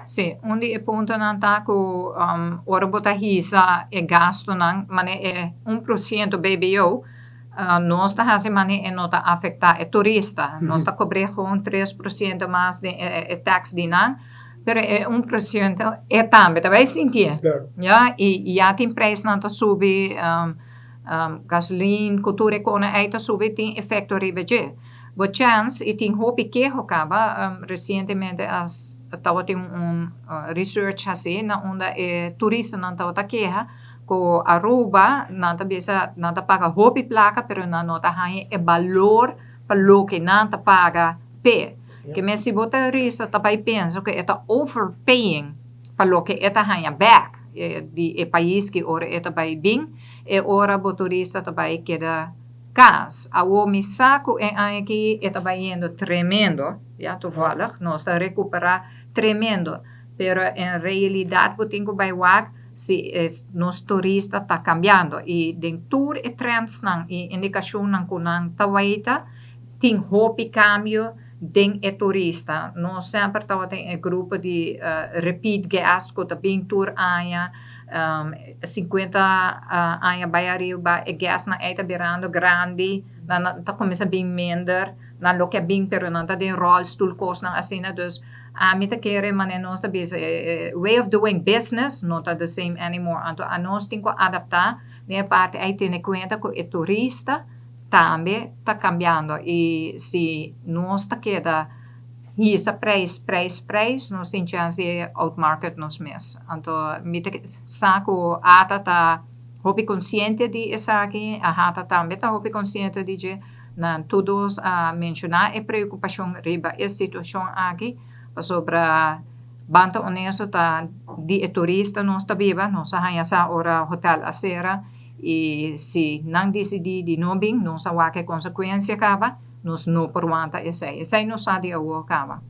Si, un di e puntonan ta ku ora bo ta hisa e gastunan manera e 1% BBO, nos ta hasi manera e no ta afektá e turista. Nos ta kobr'é gewoon 3% mas den e tax di nan, pero e 1% e tambe ta bai sintié. Ya, i ya tin prijsnan ta subi, gasolin ku tur e kosnan ei ta subi, tin efekto riba dje. Bo chèns i tin hopi keho kaba. Resientemente a tabatin un research hasi na unda e turistanan tabata keha ku Aruba, nan ta bisa nan ta paga hopi plaka, pero nan no ta haña e balor pa loke nan ta paga p'e. Ke men si bo turista ta bai pensa ku e ta overpaying pa loke e ta haña bèk di e pais ku ora e ta bai bin, e ora bo turista ta bai keda kas. Awor mi sa ku e aña aki e ta bayendo tremendo, ja, toevallig, nos a rekuperá tremendo, pero en realidat bo tin ku bai wak si nos turista ta kambiando i den tur e trendsnan i indikashonnan ku nan ta waita, tin hopi kambio den e turista. Nos semper tabatin e grupo di repeat guest ku ta bin tur aña, 50 aña bai ariba, e guestnan ei ta birando grandi, nan ta kuminsá bin minder, nan lo ke bin pero nan ta den rolstoel, kosnan asina. Dus ami ta kere manera nos ta bisa, way of doing business no ta the same anymore. Anto anos tin ku adaptá den e parti ei, tene kuenta ku e turista tambe ta kambiando i si nos ta keda hisa prijs, prijs, prijs, nos tin chèns di outmarket nos mes. Anto mi ta sa ku ATA ta hopi konsiente di esaki, AHATA tambe ta hopi konsiente di dje. Nan tur dos a menshoná e preokupashon riba e situashon aki, pasobra ban ta honesto, ta di e turista nos ta biba. Nos a haña sa ora hotel a sera i si nan disidí di no bin, nos a wak e konsekuensia kaba, nos no por wanta esei. Esei nos sa di awor kaba.